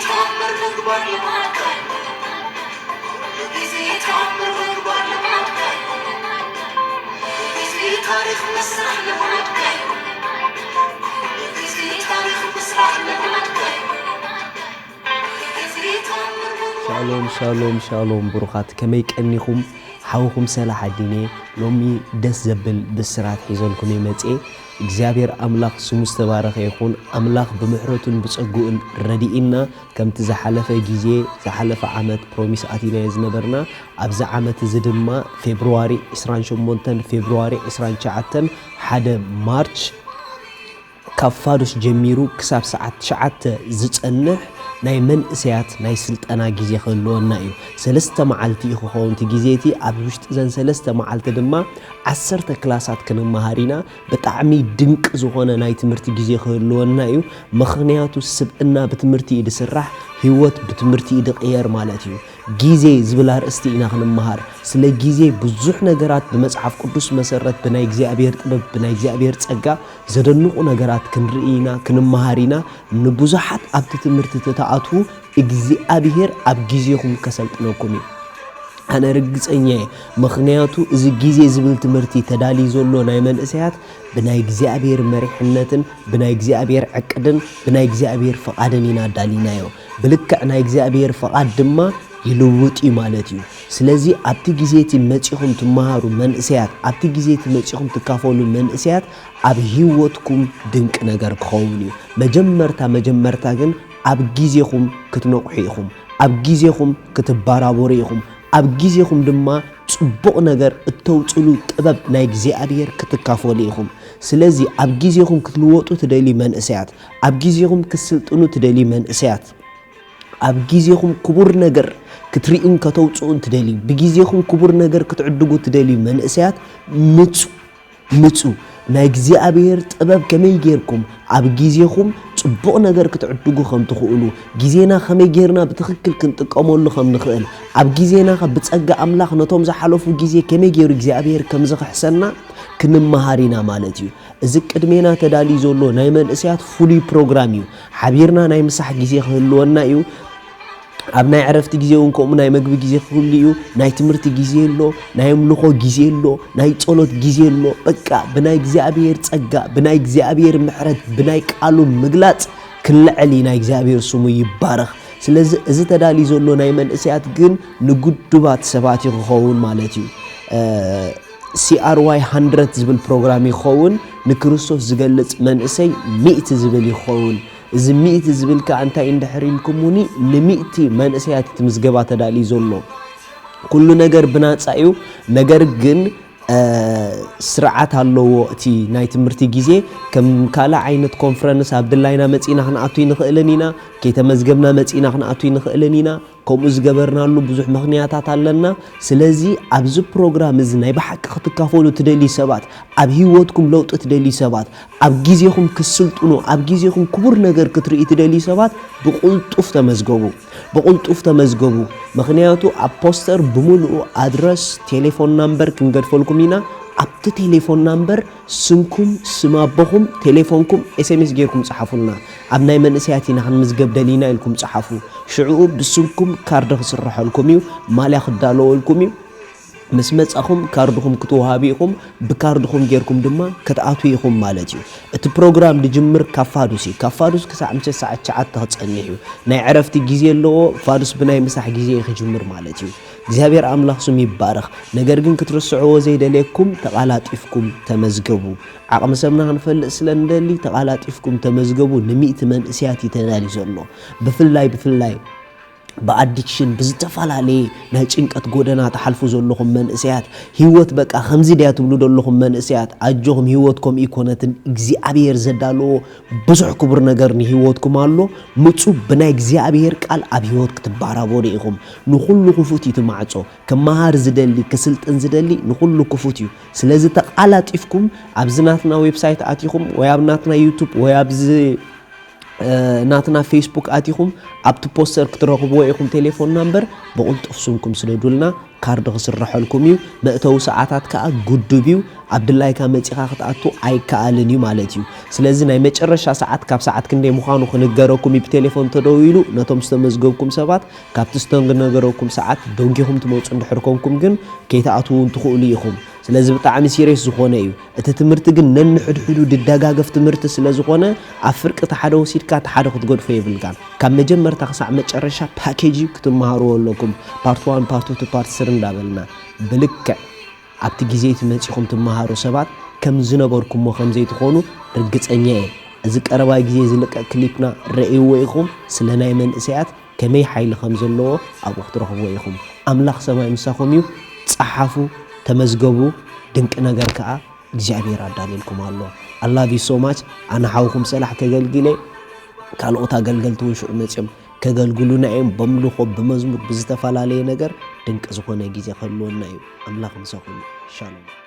ተኣምር ምግባር ልማድካ እዩ። ኩሉ ግዜ ተኣምር ምግባር ልማድካ እዩ። ኩሉ ግዜ ታሪኽ ምስራሕ ልማድካ እዩ። ኩሉ ግዜ ታሪኽ ምስራሕ ልማድካ እዩ። ኩሉ ግዜ ተኣምር ምግባር ሻሎም ሻሎም ሻሎም ብሩኻት፣ ከመይ ቀኒኹም? ሓውኹም ሰላሕ ኣዲነ ሎሚ ደስ ዘብል ብስራት ሒዘልኩም እየ መጽኤ። እግዚኣብሔር ኣምላኽ ስሙ ዝተባረኸ ይኹን። ኣምላኽ ብምሕረቱን ብጸግኡን ረድኢና፣ ከምቲ ዝሓለፈ ግዜ፣ ዝሓለፈ ዓመት ፕሮሚስ ኣቲናዮ ዝነበርና፣ ኣብዚ ዓመት እዚ ድማ ፌብርዋሪ ዕስራን ሸሞንተን፣ ፌብርዋሪ ዕስራን ትሽዓተን፣ ሓደ ማርች፣ ካብ ፋዱስ ጀሚሩ ክሳብ ሰዓት ትሽዓተ ዝጸንሕ ናይ መንእሰያት ናይ ስልጠና ግዜ ክህልወና እዩ። ሰለስተ መዓልቲ እዩ ክኸውን እቲ ግዜ እቲ። ኣብ ውሽጢ እዘን ሰለስተ መዓልቲ ድማ ዓሰርተ ክላሳት ክንመሃር ኢና። ብጣዕሚ ድንቂ ዝኾነ ናይ ትምህርቲ ግዜ ክህልወና እዩ። ምኽንያቱ ስብእና ብትምህርቲ እዩ ዝስራሕ፣ ህይወት ብትምህርቲ እዩ ዝቕየር ማለት እዩ። ግዜ ዝብል ኣርእስቲ ኢና ክንመሃር። ስለ ግዜ ብዙሕ ነገራት ብመጽሓፍ ቅዱስ መሰረት ብናይ እግዚኣብሔር ጥበብ፣ ብናይ እግዚኣብሔር ጸጋ ዘደንቑ ነገራት ክንርኢ ኢና፣ ክንመሃር ኢና። ንብዙሓት ኣብቲ ትምህርቲ ተተኣትዉ እግዚኣብሔር ኣብ ግዜኹም ከሰልጥነኩም እዩ። ኣነ ርግጸኛ እየ፣ ምኽንያቱ እዚ ግዜ ዝብል ትምህርቲ ተዳልዩ ዘሎ ናይ መንእሰያት ብናይ እግዚኣብሔር መሪሕነትን ብናይ እግዚኣብሔር ዕቅድን ብናይ እግዚኣብሔር ፍቓድን ኢና ኣዳሊናዮ። ብልክዕ ናይ እግዚኣብሔር ፍቓድ ድማ ይልውጥ እዩ ማለት እዩ። ስለዚ ኣብቲ ግዜ እቲ መጺኹም ትመሃሩ መንእሰያት፣ ኣብቲ ግዜ እቲ መጺኹም ትካፈሉ መንእሰያት ኣብ ህይወትኩም ድንቂ ነገር ክኸውን እዩ። መጀመርታ መጀመርታ ግን ኣብ ግዜኹም ክትነቕሑ ኢኹም። ኣብ ግዜኹም ክትበራበሩ ኢኹም። ኣብ ግዜኹም ድማ ጽቡቕ ነገር እተውጽሉ ጥበብ ናይ እግዚኣብሔር ክትካፈሉ ኢኹም። ስለዚ ኣብ ግዜኹም ክትልወጡ ትደልዩ መንእሰያት፣ ኣብ ግዜኹም ክትስልጥኑ ትደልዩ መንእሰያት፣ ኣብ ግዜኹም ክቡር ነገር ክትርእዩን ከተውጽኡን ትደልዩ፣ ብግዜኹም ክቡር ነገር ክትዕድጉ ትደልዩ መንእሰያት ምጹ፣ ምጹ። ናይ እግዚኣብሔር ጥበብ ከመይ ጌርኩም ኣብ ግዜኹም ጽቡቕ ነገር ክትዕድጉ ከም ትኽእሉ፣ ግዜና ከመይ ጌርና ብትኽክል ክንጥቀመሉ ከም ንኽእል፣ ኣብ ግዜና ከ ብጸጋ ኣምላኽ ነቶም ዝሓለፉ ግዜ ከመይ ጌሩ እግዚኣብሔር ከም ዝኽሕሰና ክንመሃር ኢና ማለት እዩ። እዚ ቅድሜና ተዳልዩ ዘሎ ናይ መንእሰያት ፍሉይ ፕሮግራም እዩ። ሓቢርና ናይ ምሳሕ ግዜ ክህልወና እዩ። ኣብ ናይ ዕረፍቲ ግዜ እውን ከምኡ ናይ መግቢ ግዜ ክህሉ እዩ። ናይ ትምህርቲ ግዜ ኣሎ፣ ናይ ኣምልኾ ግዜ ኣሎ፣ ናይ ጸሎት ግዜ ኣሎ። በቃ ብናይ እግዚኣብሔር ጸጋ፣ ብናይ እግዚኣብሔር ምሕረት፣ ብናይ ቃሉ ምግላጽ ክልዕል እዩ። ናይ እግዚኣብሔር ስሙ ይባረኽ። ስለዚ እዚ ተዳልዩ ዘሎ ናይ መንእሰያት ግን ንግዱባት ሰባት እዩ ክኸውን ማለት እዩ። እ፣ ሲ ኣር ዋይ ሃንድረድ ዝብል ፕሮግራም ይኸውን፣ ንክርስቶስ ዝገልጽ መንእሰይ ሚእቲ ዝብል ይኸውን። እዚ ሚእቲ ዝብል ከኣ እንታይ እንድሕር ኢልኩምኒ፣ ንሚእቲ መንእሰያት እቲ ምዝገባ ተዳልዩ ዘሎ። ኩሉ ነገር ብናጻ እዩ፣ ነገር ግን፣ እ፣ ስርዓት ኣለዎ። እቲ ናይ ትምህርቲ ግዜ ከም ካልእ ዓይነት ኮንፈረንስ ኣብ ድላይና መጺእና ክንኣቱ ይንኽእልን ኢና፣ ከይተመዝገብና መጺእና ክንኣቱ ይንኽእልን ኢና። ከምኡ ዝገበርናሉ ብዙሕ ምኽንያታት ኣለና። ስለዚ ኣብዚ ፕሮግራም እዚ ናይ ብሓቂ ክትካፈሉ ትደልዩ ሰባት፣ ኣብ ህይወትኩም ለውጢ ትደልዩ ሰባት፣ ኣብ ግዜኹም ክትስልጥኑ፣ ኣብ ግዜኹም ክቡር ነገር ክትርእዩ ትደልዩ ሰባት ብቕልጡፍ ተመዝገቡ። ብቕልጡፍ ተመዝገቡ። ምኽንያቱ ኣብ ፖስተር ብምሉኡ ኣድረስ፣ ቴሌፎን ናምበር ክንገድፈልኩም ኢና። ኣብቲ ቴሌፎን ናምበር ስምኩም፣ ስም ኣቦኹም፣ ቴሌፎንኩም ኤስ ኤም ኤስ ጌርኩም ጸሓፉልና። ኣብ ናይ መንእሰያት ኢና ክንምዝገብ ደሊና ኢልኩም ጸሓፉ። ሽዕኡ ብስምኩም ካርድ ክስረሐልኩም እዩ፣ ማልያ ክዳለወልኩም እዩ። ምስ መጻኹም ካርድኹም ክትወሃቡ ኢኹም፣ ብካርድኹም ጌርኩም ድማ ክትኣትዉ ኢኹም ማለት እዩ። እቲ ፕሮግራም ዝጅምር ካብ ፋዱስ እዩ። ካብ ፋዱስ ክሳዕ ምሸት ሰዓት ትሽዓተ ክጸንሕ እዩ። ናይ ዕረፍቲ ግዜ ኣለዎ። ፋዱስ ብናይ ምሳሕ ግዜ እዩ ክጅምር ማለት እዩ። እግዚኣብሔር ኣምላኽ ስሙ ይባረኽ። ነገር ግን ክትርስዕዎ ዘይደልየኩም ተቓላጢፍኩም ተመዝገቡ። ዓቕሚ ሰብና ክንፈልጥ ስለ እንደሊ ተቓላጢፍኩም ተመዝገቡ። ንሚእቲ መንእሰያት እዩ ተዳልዩ ዘሎ። ብፍላይ፣ ብፍላይ ብኣዲክሽን፣ ብዝተፈላለየ ናይ ጭንቀት ጎደና ትሓልፉ ዘለኹም መንእሰያት፣ ህይወት በቃ ከምዚ ድያ ትብሉ ዘለኹም መንእሰያት፣ ኣጆኹም፣ ህይወት ከምኡ ይኮነትን። እግዚኣብሔር ዘዳለዎ ብዙሕ ክቡር ነገር ንህይወትኩም ኣሎ። ምጹ፣ ብናይ እግዚኣብሔር ቃል ኣብ ህይወት ክትባራበሩ ኢኹም። ንኹሉ ክፉት እዩ እቲ ማዕጾ። ክመሃር ዝደሊ፣ ክስልጥን ዝደሊ ንኹሉ ክፉት እዩ። ስለዚ ተቓላጢፍኩም ኣብዚ ናትና ዌብሳይት ኣቲኹም ወይ ኣብ ናትና ዩቱብ ወይ ኣብዚ ናትና ፌስቡክ ኣቲኹም ኣብቲ ፖስተር ክትረኽብዎ ኢኹም ቴሌፎን ናምበር። ብቕልጡፍ ስምኩም ስደዱልና፣ ካርድ ክስረሐልኩም እዩ። መእተዊ ሰዓታት ከዓ ግዱብ እዩ። ኣብ ድላይካ መፂኻ ክትኣቱ ኣይከኣልን እዩ ማለት እዩ። ስለዚ ናይ መጨረሻ ሰዓት ካብ ሰዓት ክንደይ ምዃኑ ክንገረኩም እዩ። ብቴሌፎን ተደዊሉ ነቶም ዝተመዝገብኩም ሰባት ካብቲ ዝተነገረኩም ሰዓት ደንጊኹም ትመፁ እንድሕር ኮንኩም ግን ከይትኣትዉ እውን ትኽእሉ ኢኹም። ስለዚ ብጣዕሚ ሲሪየስ ዝኾነ እዩ። እቲ ትምህርቲ ግን ነንሕድሕዱ ድደጋገፍ ትምህርቲ ስለ ዝኾነ ኣብ ፍርቂ እቲ ሓደ ወሲድካ እቲ ሓደ ክትገድፎ የብልካን። ካብ መጀመርታ ክሳዕ መጨረሻ ፓኬጅ እዩ ክትመሃርዎ ኣለኩም። ፓርት ዋን፣ ፓርት ቱ፣ ፓርት ስሪ እንዳበልና ብልክዕ ኣብቲ ግዜ እቲ መጺኹም ትመሃሩ ሰባት ከም ዝነበርኩሞ ከም ዘይትኾኑ ርግጸኛ እየ። እዚ ቀረባ ግዜ ዝልቀቕ ክሊፕና ረእይዎ ኢኹም። ስለ ናይ መንእሰያት ከመይ ሓይሊ ከም ዘለዎ ኣብኡ ክትረኽብዎ ኢኹም። ኣምላኽ ሰማይ ምሳኹም እዩ። ጸሓፉ፣ ተመዝገቡ። ድንቂ ነገር ከኣ እግዚኣብሔር ኣዳልየልኩም ኣሎ። I love you so much። ኣነ ሓውኹም ሰላሕ ከገልግለ ካልኦት ኣገልገልቲ እውን ሽዑ መጺኦም ከገልግሉና እዮም። በምልኾ፣ ብመዝሙር፣ ብዝተፈላለየ ነገር ድንቂ ዝኾነ ግዜ ክህልወና እዩ። ኣምላኽ ምሳኹም እዩ። ሻሎም።